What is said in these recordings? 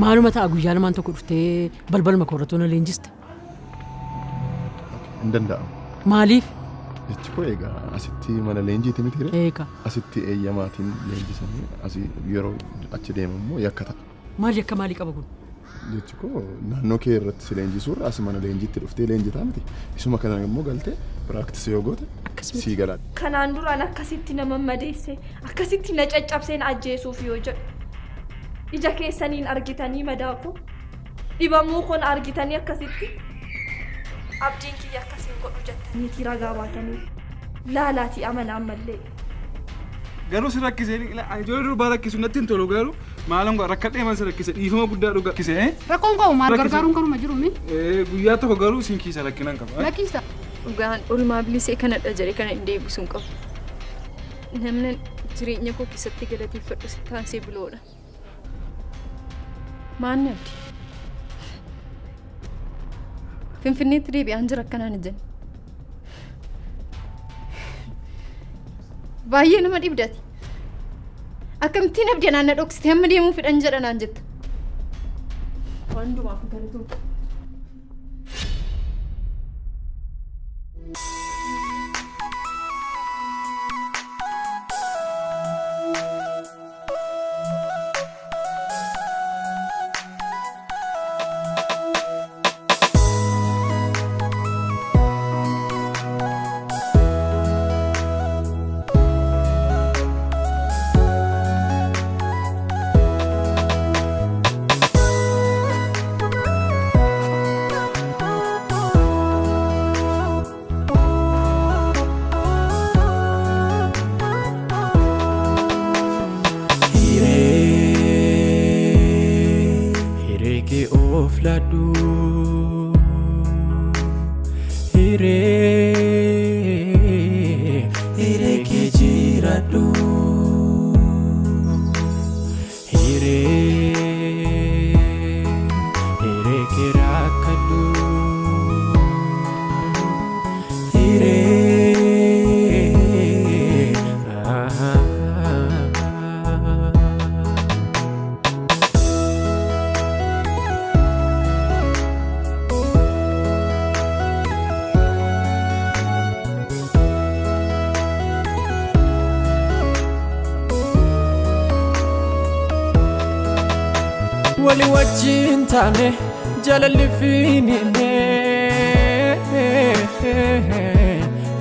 Maaluma ta'a guyyaa lamaan tokko dhuftee balbaluma koorratoo na leenjiste. Hin danda'amu. Maaliif? Jechi koo egaa asitti mana leenjiiti miti ree? Eeka. Asitti eeyyamaatiin leenjisanii asii yeroo achi deemu immoo yakka ta'a. Maal yakka maalii qaba kun? Jechi koo naannoo kee irratti si leenjisuurra as mana leenjiitti dhuftee leenjitaa miti. Isuma kana immoo galtee piraaktisii yoo goote sii galaa. Kanaan duraan akkasitti nama madeesse, akkasitti na caccabsee na ajjeesuuf yoo jedhu. Ija keessaniin argitanii madaa koo, dhibamuu koo na argitanii akkasitti abdiin kiyya akkas hin godhu jettaniitii ragaa baatanii laalaatii amanaa ammallee. Garuu si rakkise ijoollee durbaa rakkisu natti hin tolu garuu maalan godha rakkadhee man si rakkise dhiifama guddaa dhuga rakkise. Rakkoon qabu maal Rakkise. gargaaruun kanuma jiru mi? Guyyaa tokko garuu sin kiisa rakkinan qaba. Lakkiisa. Dhugaan olmaa bilisee kanadha jedhe kana hin deebisu hin qabu. Namni jireenya koo keessatti galateeffadhu sitti aansee biloodha. Maanni abdi? Finfinneetti deebi'aan jira akkanaan hin jenne. Baay'ee nama dhibdati. Akkamittiin abdi anaan na dhoksite hamma deemuu fedhan jedha naan jetta. Waan hundumaaf galatoomta. Hiree hiree kee of laadhu hiree hiree kee jiraadhu hiree hiree kee rakkadhu hiree ah. Wali wajjin taane jaalalli fiinine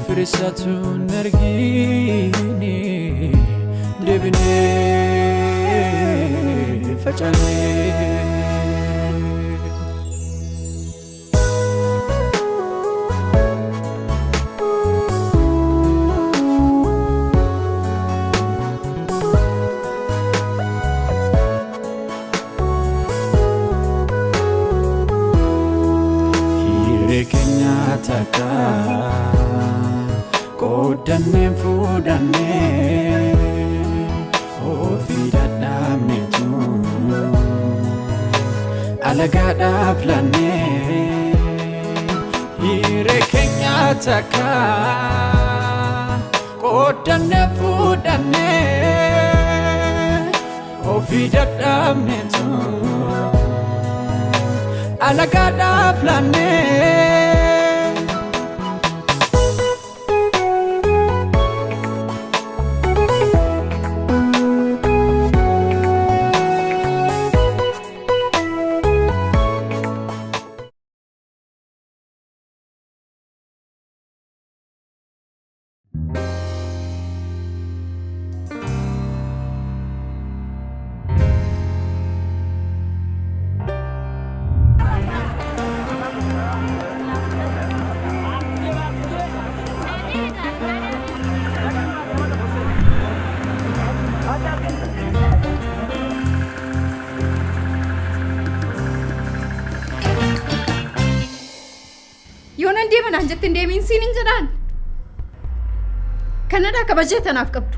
firisatu hin argine deebine facaane. Hiree keenya takka qooddannee fuudhannee ofii dadhabneetu alagaadhaaf laannee. Hiree keenya takka qooddannee fuudhannee ofii dadhabneetu alagaadhaaf laannee. Yoo nan deema naan jette hin deemiin siin hin jedhaan. Kanadhaa kabajee tanaaf qabdu.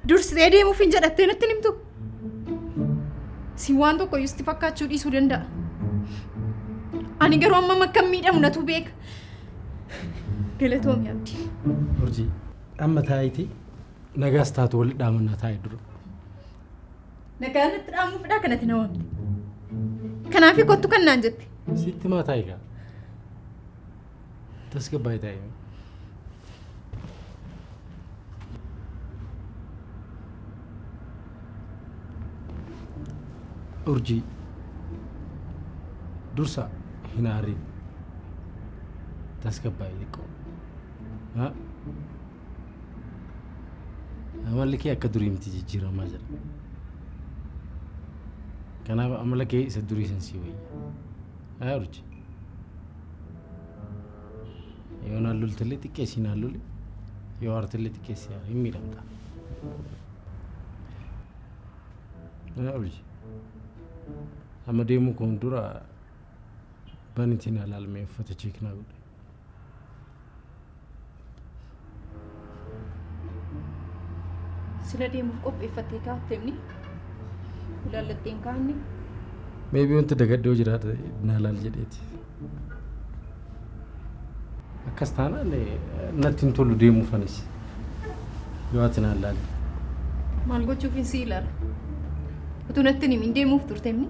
Dursitee deemuuf hin jedhattee natti hin himtu. Siin waan tokko iyyuu sitti fakkaachuu dhiisuu danda'a. Ani garuu hammam akkan miidhamu natu beeka. Galatoomi Abdii. Urjii amma taa'itii nagaas taatu walitti dhaamannaa taa'i dura. Nagaa natti dhaamuufidhaa kanatti na waamte. Kanaafii kottu kan naan jette. Sitti maa taa'i gaa? Tasgabbaa'ii taa'i. Urjii dursa hin aarin. Tasgabbaa'ii xiqqoo. Amalli kee akka durii miti jijjiiramaa jira. Kanaaf amala kee isa durii san sii wayya. Haa Urjii. Yoo naan loltellee xiqqeessii naan loli. Yoo aartellee xiqqeessii aari hin miidhamta. Haa Urjii. Amma deemuu koon dura banitiin alaalmee uffata check naa godhe. Sila deemuuf qopheeffattee kaa'atteemni. Ilaallatteen kaa'anne. Maybe wanti dagadhee yoo jiraate naa laal jedheeti. Akkas taanaan natti hin tolu deemuuf anis. Yoo ati naan laalle. Maal gochuufin si ilaala? Utuu natti hin himin deemuuf turteemni.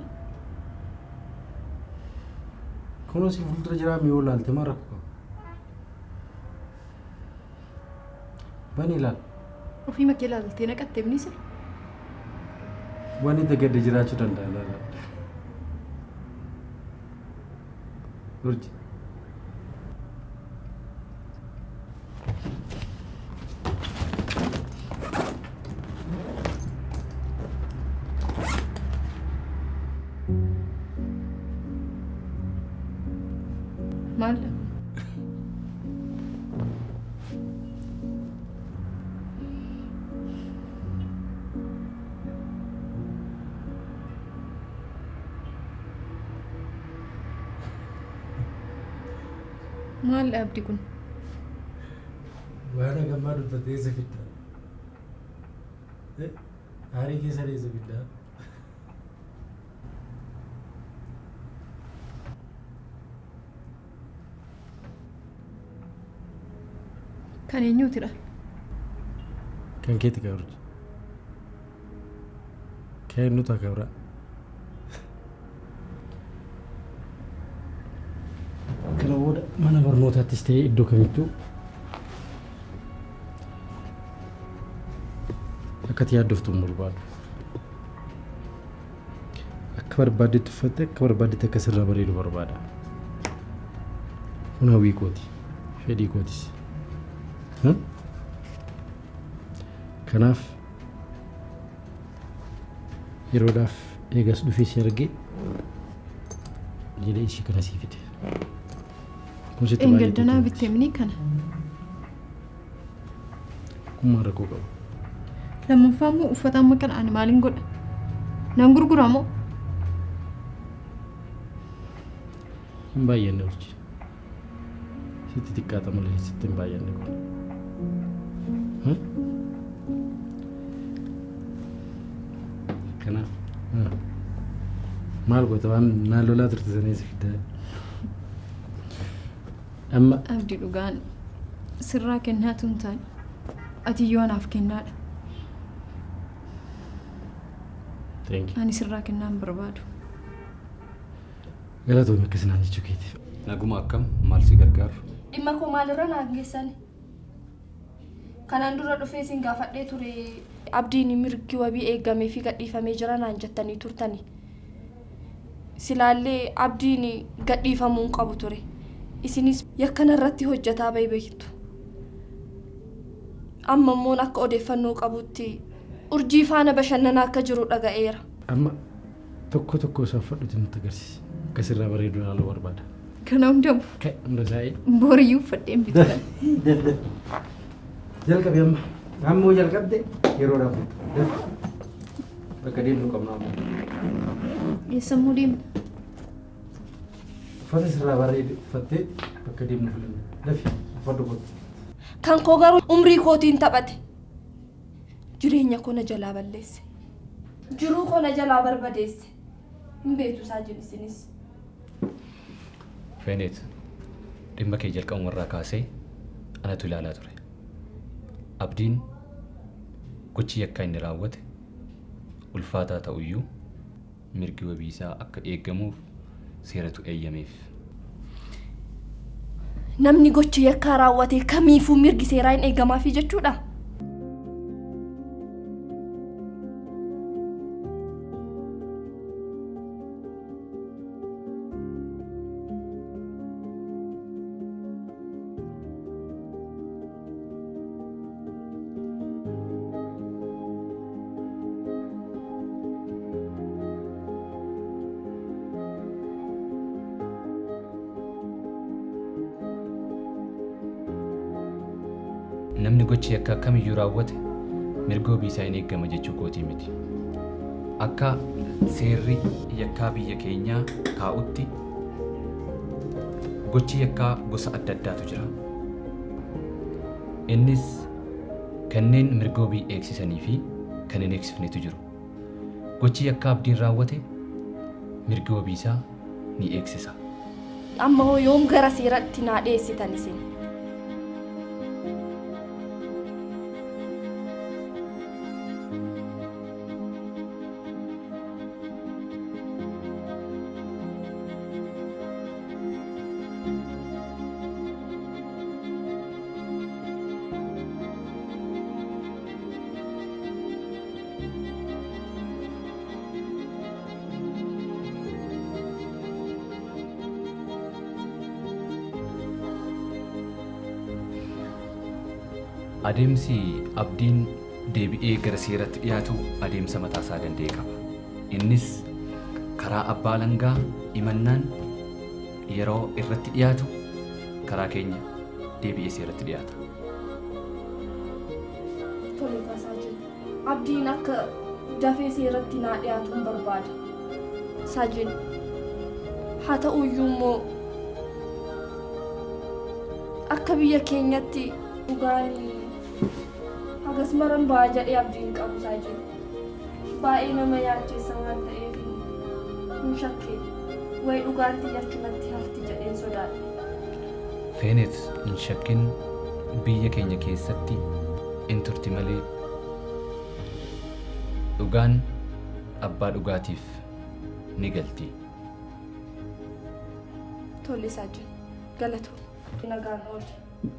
Kunoo si fuuldura jiraa mi yoo laalte maal rakkoo qaba? Bani ilaal. Ofii makee ilaaltee naqatteemni sila. Wanni dagadde jiraachuu danda'a laala. Urji. Maal? Maal abdi kun? Waan hagammaa dubbattee eessa fidda? Aarii keessa eessa fidda? Kan eenyuutidha? Kan keeti kaa urji. Kan eenyutu akka biraa? Kana booda mana barnootaattis ta'ee iddoo kamittuu akka ati yaaddoftu hin barbaadu. Akka barbaaddetti uffatte akka barbaaddetti akka sirraa bareedu barbaada. Kun hawwii kooti. Fedhii kootis. Kanaaf yeroodhaaf eegas dhufee si argee jedhee ishii kana sii fide. Kun sitti baay'atee Dheengaddanaa miti. bitte mini kana. Kun maal rakkoo qaba? Lammaffaa immoo uffata amma kana ani maalin godha? Nan gurgura moo? Hin baay'anne urji. Sitti xiqqaata malee sitti hin baay'anne kun. Kanaaf maal goota waan naan lolaa turte sanii si fiddaa. Amma Abdi dhugaan sirraa kennaatu hin taane ati iyyuu anaaf kennaadha. Thank you. Ani sirraa kennaa hin barbaadu. Galatoomi akkas naan jechuu keetiif. Naguma akkam maal si gargaaru? Dhimma koo maalirra naan geessani? Kanaan dura dhufee isin gaafadhee ture Abdiin mirgi wabii eegameefii gadhiifamee jira naan jettanii turtani. Silaallee Abdiin gadhiifamuu hin qabu ture. Isinis yakka narratti hojjetaa bahe beektu. Amma immoon akka odeeffannoo qabutti Urjii faana bashannanaa akka jiru dhaga'eera. Amma tokko tokko isaa uffadhuti nutti agarsiisi. Akka sirraa bareedu ilaaluu barbaada. Kana hunda Ka'e hunda isaa ee. boriyyuu uffadheen bitu kana. Daf daf. Jalqabi amma. Amma yoo jalqabde yeroodhaaf fixxa. Daf. Bakka deemnu qabna amma. Eessa immoo deemna? Uffata sirraa bareedu uffattee bakka deemnu filanna. Dafi uffadhu kottu. Kan koo garuu umrii kootiin taphate. Jireenya koo na jalaa balleesse. Jiruu koo na jalaa barbadeesse. Hin beektu saajin isinis. Feeneet, dhimma kee jalqabuma irraa kaasee anatu ilaalaa ture. Abdiin gochi yakkaa inni raawwate Ulfaataa ta'uyyuu mirgi wabii isaa akka eegamuuf seeratu eeyyameef. Namni gocha yakkaa raawwate kamiifuu mirgi seeraa hin eegamaafi jechuudha. Namni gochi yakkaa kamiyyuu raawwate mirga wabii isaa hin eegama jechuu kootii miti. Akka seerri yakkaa biyya keenyaa kaa'utti gochi yakkaa gosa adda addaatu jira. Innis kanneen mirga wabii eegsisanii fi kan hin eegsifnetu jiru. Gochi yakkaa Abdiin raawwate mirgi wabii isaa ni eegsisa. Amma hoo yoom gara seeratti naa dhiyeessitan isin? Adeemsi Abdiin deebi'ee gara seeratti dhiyaatu adeemsa mataasaa danda'e qaba. Innis karaa abbaa alangaa himannaan yeroo irratti dhiyaatu karaa keenya deebi'ee seeratti dhiyaata. Tole Saajin, Abdiin akka dafee seeratti naa dhiyaatuun barbaada. Saajin, haa ta'uyyuu immoo akka biyya keenyatti dhugaan hagas maran ba'a jedhee abdiin qabu Saajin. Baay'ee nama yaachessa waan ta'eef hin shakkee wayi dhugaan xiyyaachumatti hafti jedheen sodaadhe. Feenet hin shakkin, biyya keenya keessatti in turti malee dhugaan abbaa dhugaatiif ni galti. Tole Saajin, galatoo. Nagaan oolche.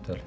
Tole.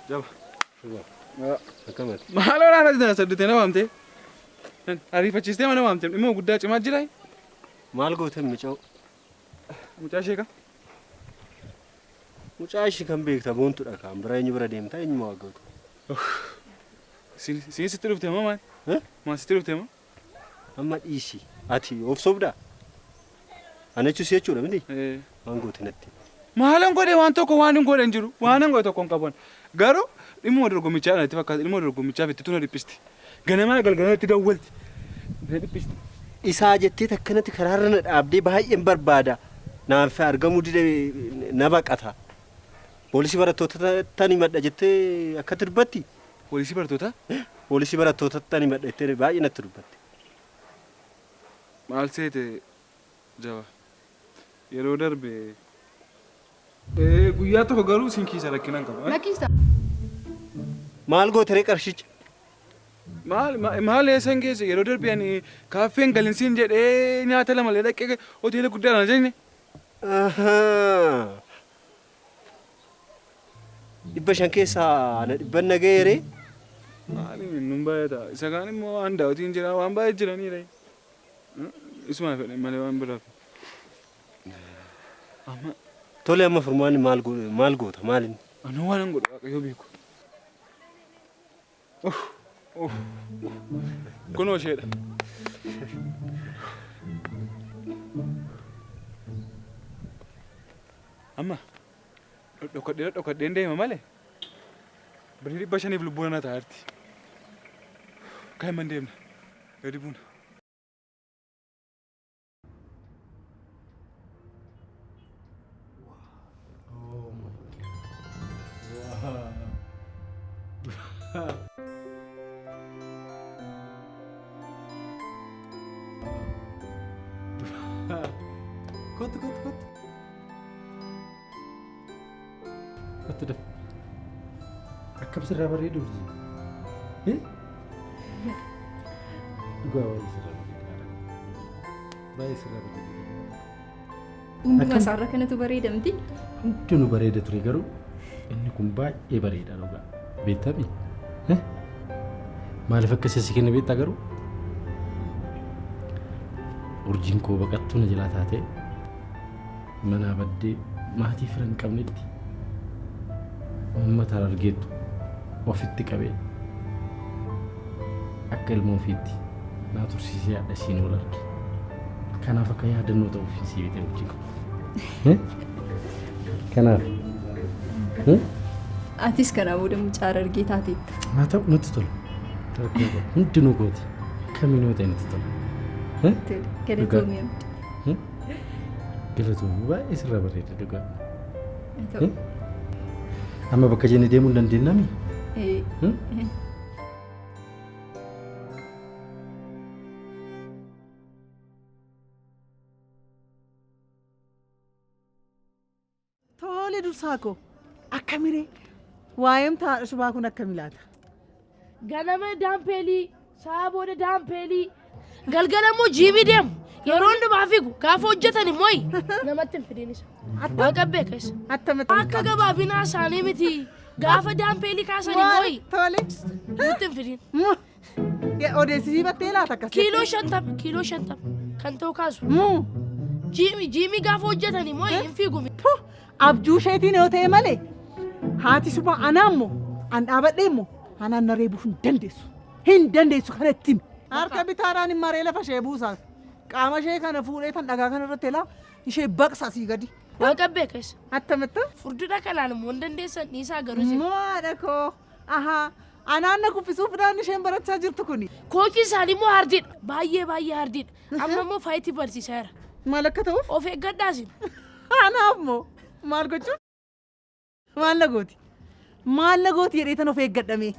Jaba. Akkamati? Maaloo naannoo tana saddutee na waamte? Ariifachiistee mana waamte dhimma guddaa cimaa jira. Maal goote mucaa? Mucaa ishee kam? Mucaa ishee kan beekta boontuudha kan bira eenyu bira deemta eenyu waa gootu? Siin sitti dhufte moo maal? Maal sitti dhufte moo? Amma dhiisi. Ati of sobdaa? Ana jechuus jechuudha miti? Waan goote natti. Maalan godhe waan tokko waan hin godhe hin jiru. Waan hin godhe tokko hin qaban. Garuu dhimma dorgommichaa natti fakkaata. Dhimma dorgommichaaf itti tuna dhiphisti. Ganamaa galgala itti dawwalti. Na dhiphisti. Isaa jettee akkanatti karaarra na dhaabdee baay'een barbaada. Naaf argamuu dide na baqata. Poolisii barattoota tan himadha jettee akkatti dubbatti? Poolisii barattoota? Poolisii barattoota tan himadha jettee baay'ee natti dubbatti. Maal seete jaba? Yeroo darbe guyyaa tokko garuu siin kiisa rakkina hin qabu. Na kiisa. Maal goote ree qarshicha? Maal maal eessan geesse yeroo darbe ani kaaffeen galinsiin jedhee nyaata lama lee dhaqee hoteela guddaadhaan jenne. 500 keessaa ana dhibban na ga'ee ree? Maali nun baay'ata. Isa kaan immoo waan daawwatiin jira waan baay'ee jiranii ree. Isuma fedhe malee waan biraaf. Amma Tole amma furmaanni maal goota maal inni? Ani waan hin godhu Waaqayyo beeku. Kunoo isheedha. Amma dhokadhee dhokadheen deema malee birrii 500f lubbuun ana taa'arti. Kan hin deemna. Gadi buuna. Oh my God. Wow. Kottu kottu kottu. Kottu daf. Akkam sirraa bareedu urjii? Dhugaa baay'ee sirraa bareeda. Baay'ee sirraa bareeda. Hundumaa isaarra kanatu bareeda miti. Hundinuu bareeda ture garuu inni kun baay'ee bareeda dhugaa. Beektami? Maaliif akka si kenne beektaa garuu? Urjiin koo baqattuu na jalaa taatee manaa baddee maatii fira hin qabnetti uummata argeettu ofitti qabee akka ilma ofiitti naa tursiisee haadha isiin wal arge. Kanaaf akka yaadannoo ta'uuf sii bitee urjii koo. Kanaaf. Atis kanaa booda mucaa argee taateetta. Haa ta'u nutti tola. Hundinuu kooti. Kamiinuu ta'e nutti tola. Galatoomii Abdii. Galatoomii baay'ee sirraa bareeda dhugaa. Amma bakka jennee deemuu hin dandeenyaami? Tole dursaa koo akkamiree waa'eem taadha shubaa kun akkami laata? Ganama daampeelii, sa'a booda daampeelii, galgala immoo jiimii deemu. Yeroo hundumaa fiigu gaafa hojjetan immoo namatti hin fidin isa. Waaqa beeka isa. Akka gabaabinaa isaanii miti gaafa daampeelii kaasan immoo Tole. nutti hin fidin. Odeessisii battee laata akkas Kiiloo 50 kiiloo 50 kan ta'u kaasu. Jiimii gaafa hojjetan immoo hin fiigu. Abjuu isheetiin yoo ta'e malee haati subaa anaa immoo an dhaabadhee immoo anaan na reebuu hin dandeessu. Hin dandeessu kana itti himi. Harka bitaadhaan hin maree lafa ishee buusaa. Qaama ishee kana fuudhee tan dhagaa kana irratti elaa ishee baqsa asii gadi. Waaqa beeka isa. Attamitti? Furdina kanaan immoo hin dandeessan dhiisaa garuu isin. Maadha koo. Ahaa. Anaan na kuffisuuf dhaan isheen barachaa jirtu kuni. Koochii isaanii immoo hardiidha. Baay'ee baay'ee hardiidha. Amma immoo faayitii barsiisaa jira. Maal akka ta'uuf? Of eeggadhaa isin. Anaaf moo maal gochuuf? Maal na gooti? Maal na gooti jedhee tan of eeggadhame?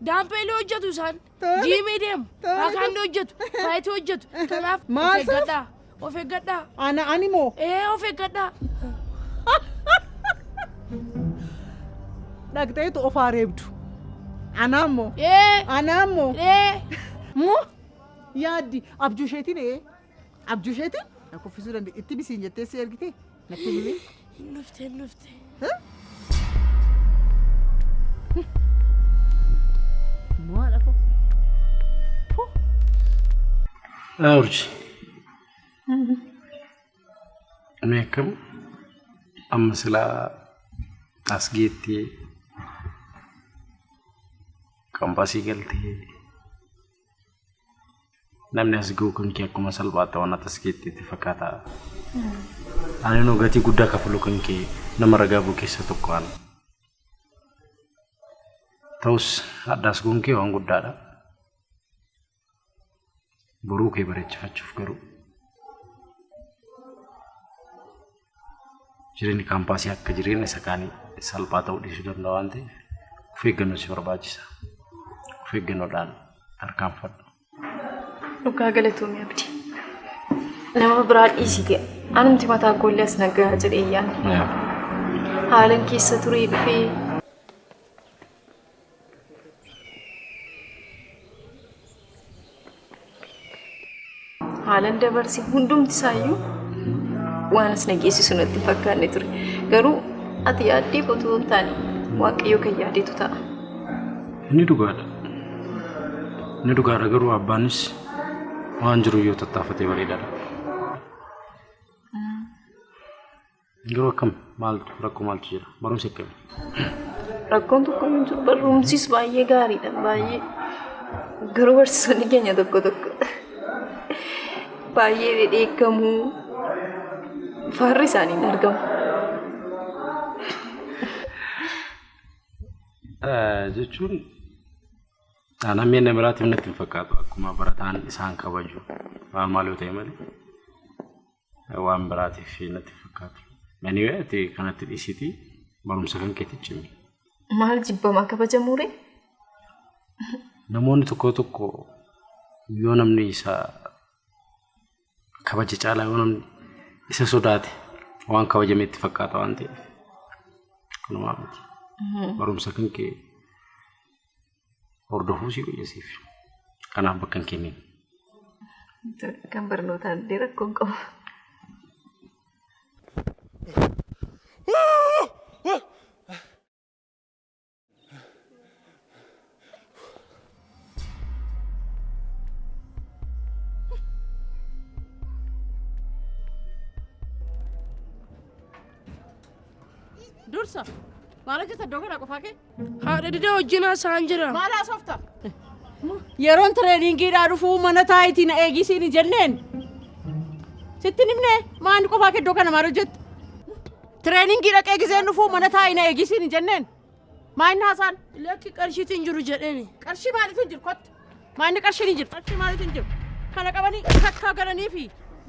Daampeelii hojjetu isaan. Jiimii deemu. Faakaandii hojjetu. Faayitii hojjetu. Kanaaf of Maal eeggadhaa. Of eeggadhaa. Ana ani moo? Ee of eeggadhaa. Dhaqxeetu of haa reebdu. Anaa immoo. Ee. Anaa immoo. Ee. Moo yaaddi abjuu isheetiin ee abjuu isheetiin na kuffisuu dandeenya itti bisiin jettee si ergitee natti himee. Hin dhufte hin dhufte. Maal afoo? Urji. Mee akkam amma silaa as geettee kampaasii galtee namni as ga'u kan kee akkuma salphaatti waan as geetteetti fakkaata. Ani nuu gatii guddaa kafalu kan kee nama ragaa bu'u keessa tokko ana. Ta'us addaas ga'uun kee waan guddaadha. Boruu kee bareechifachuuf garuu jireenyi kaampaasii akka jireenya isa kaanii salphaa ta'uu dhiisuu danda'a waan ta'eef of eeggannoo si barbaachisa. Of eeggannoodhaan tarkaanfadhu. Dhugaa galatoomii Abdii. Nama biraa dhiisite anumti mataa koollee as nagaa jedhee yaadne. Haalan keessa turee dhufee haalan dabarse hundumti isaayyuu Waan as na geessisu natti hin fakkaanne ture. Garuu ati yaaddee qotuu hin taane Waaqayyo kan yaadetu ta'a. Inni dhugaadha. Inni dhugaadha garuu abbaanis waan jiru yoo tattaafatee bareedaadha. Garuu akkam maaltu rakkoo maaltu jira? Barumsi akkami? Rakkoon tokko hin jiru. Barumsis baay'ee gaariidha. Baay'ee. Garuu barsiisonni keenya tokko tokko baay'ee dhedheekkamuu faarri isaanii hin argamu. Jechuun namni inni biraatiif natti hin fakkaatu akkuma barataan isaan kabaju waan maal yoo ta'e malee waan biraatiif natti hin fakkaatu. Anyway, ati kanatti dhiisitii barumsa kan keetti cimi. Maal jibbamaa kabajamuure? Namoonni tokko tokko yoo namni isa kabaja caalaa yoo namni isa sodaate waan kabajame itti fakkaata waan ta'eef kanumaa miti. Barumsa kan kee hordofuu si fayyasiif. Kanaaf bakka hin kennin. Kan barnootaan illee rakkoo hin qabu. Dursa maal hojjeta iddoo kana qofaa kee? Haadha dida wajjin haasa'aan jira. Maal haasofta? Yeroon tireeningiidhaa dhufuu mana taayitii na eegisiin hin jenneen. Sitti hin himne maanni qofaa kee iddoo kana maal hojjetta? Tireeningii dhaqee gizeen dhufuu mana taayi na eegisiin hin jenneen. Maanni haasaan? Lakki qarshiitu hin jiru jedheeni. Qarshii maaliitu hin jiru kottu? Maanni qarshiin hin jiru? Qarshii maaliitu hin jiru? Kana qabanii kakkaa galanii fi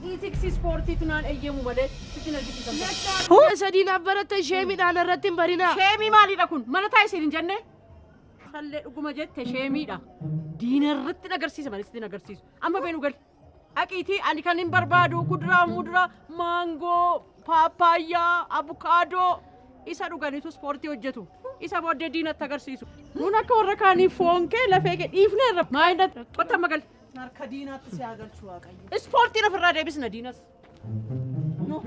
Iitiksii ispoortiitu naan eeyyamu malee sitti hin argisiisan. Lakki sadii naaf baratte sheemiidhaan irratti hin barinaa. Sheemii maaliidha kun? Mana taa'i siin hin jenne? Sallee dhuguma jette sheemiidha. Diina irratti agarsiisa malee sitti hin agarsiisu. Amma beenu gali. Dhaqiitii ani kan hin barbaadu kuduraa muduraa maangoo paappaayyaa abukaadoo isa dhuganitu ispoortii hojjetu. Isa booddee diinatti agarsiisu. Nuun akka warra kaanii foon kee lafee kee dhiifneerra. Maayinda qotta amma gali. Harka diinaatti si haa galchu Waaqayyo. Ispoortiin ofirraa deebisna diinas. No.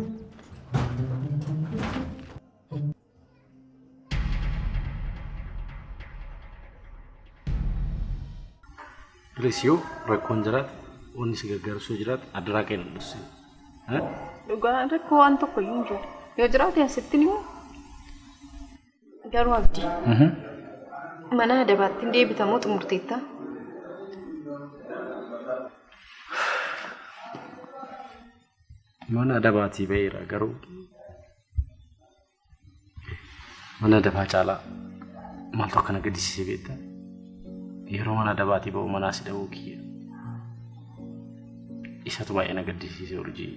Please yoo rakkoon jiraate wanni si gargaaru jiraate adaraa kee na dhussi. Dhugaa rakkoo waan tokko iyyuu hin jiru. Yoo jiraate asitti ni himu. Garuu Abdii mana adabaatti hin deebitamoo xumurteetta? Mana adabaatii ba'eera garuu mana adabaa caalaa maaltu akkana gaddisiise beektaa? Yeroo mana adabaatii ba'u manaa si dhabuu kiyya. Isatu baay'ee na gaddisiise urjii.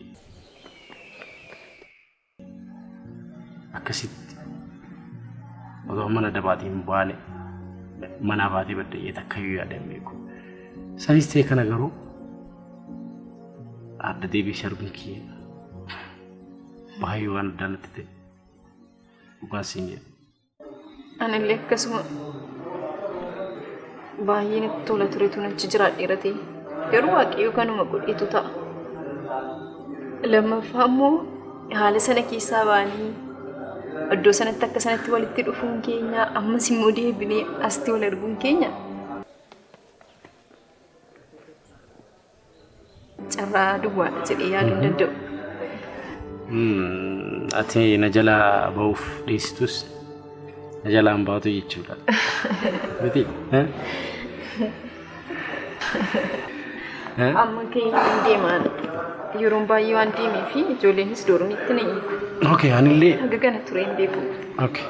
Akkasitti otoo mana adabaatii hin baane manaa baatee badda takkayyuu yaada hin beeku. Sanis ta'e kana garuu adda deebiisee arguun kiyya baay'ee waan addaa natti ta'e dhugaan siin jedha. Anillee akkasuma baay'ee natti tola turetu achi jiraadheera ta'e. Garuu Waaqayyo kanuma godhetu ta'a. Lammaffaa immoo haala sana keessaa ba'anii iddoo sanatti akka sanatti walitti dhufuun keenya ammas immoo deebinee asitti wal arguun keenya carraa duwwaadha jedhee yaaduu hin danda'u. Ati na jalaa ba'uuf dhiistus na jalaan baatu jechuudha. Miti? Amma keenya hin deemaan yeroon baay'ee waan deemee fi ijoolleenis doormiitti na eegu. Okay, anillee Haga kana ture hin beeku. Okay.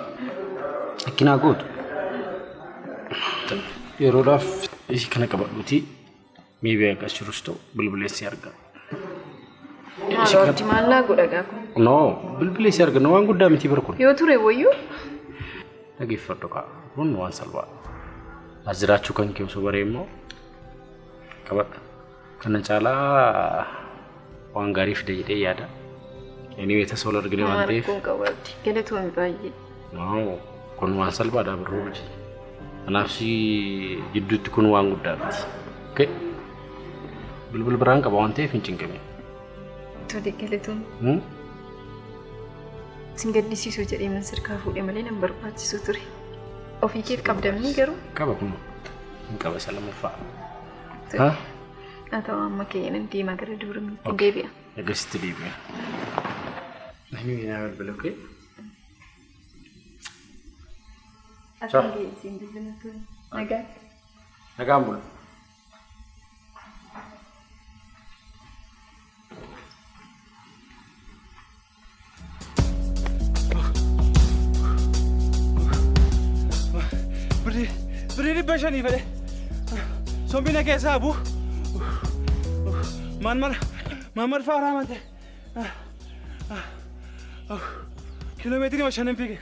Akkinaa gootu. Yeroodhaaf ishii kana qabadhuuti miibiyaa akkas jirus ta'u bilbileessi arga. Maaloo Abdii maal naa godha gaa kun? No, bilbileessi arga waan guddaa miti bara kun. Yoo ture wayyuu Dhageeffadhu kaa kun waan salphaadha. As jiraachuu kan kee osoo baree immoo qabadha. Kana caalaa waan gaarii fide jedhee yaada. Anyway, tasa wal argine waan ta'eef. Rakkoon qabu Abdii galatoomi baay'ee. No, kun waan salphaadha barruu hojii. Kanaaf si jidduutti kun waan guddaa miti. Okay? Bilbil biraan qaba waan ta'eef hin cinqamin. Tole galatoomi. Sin gaddisiisuu jedhee man sirkaa fuudhe malee nan barbaachisu ture. Ofii keef qabdamni garuu. Qaba kun hin qaba isa lammaffaa. Haa ta'u amma kee nan deemaa gara duuramiitti hin deebi'a. Eegasitti deebi'a. Namni naa bilbila kee. Akkam geessiin bilbila ture. Nagaatti. Nagaan bulu. Birrii 500 fedhe. Sombina keessaa bu. Maanmar faaraa mante. Kiiloomeetirii 5 fiige.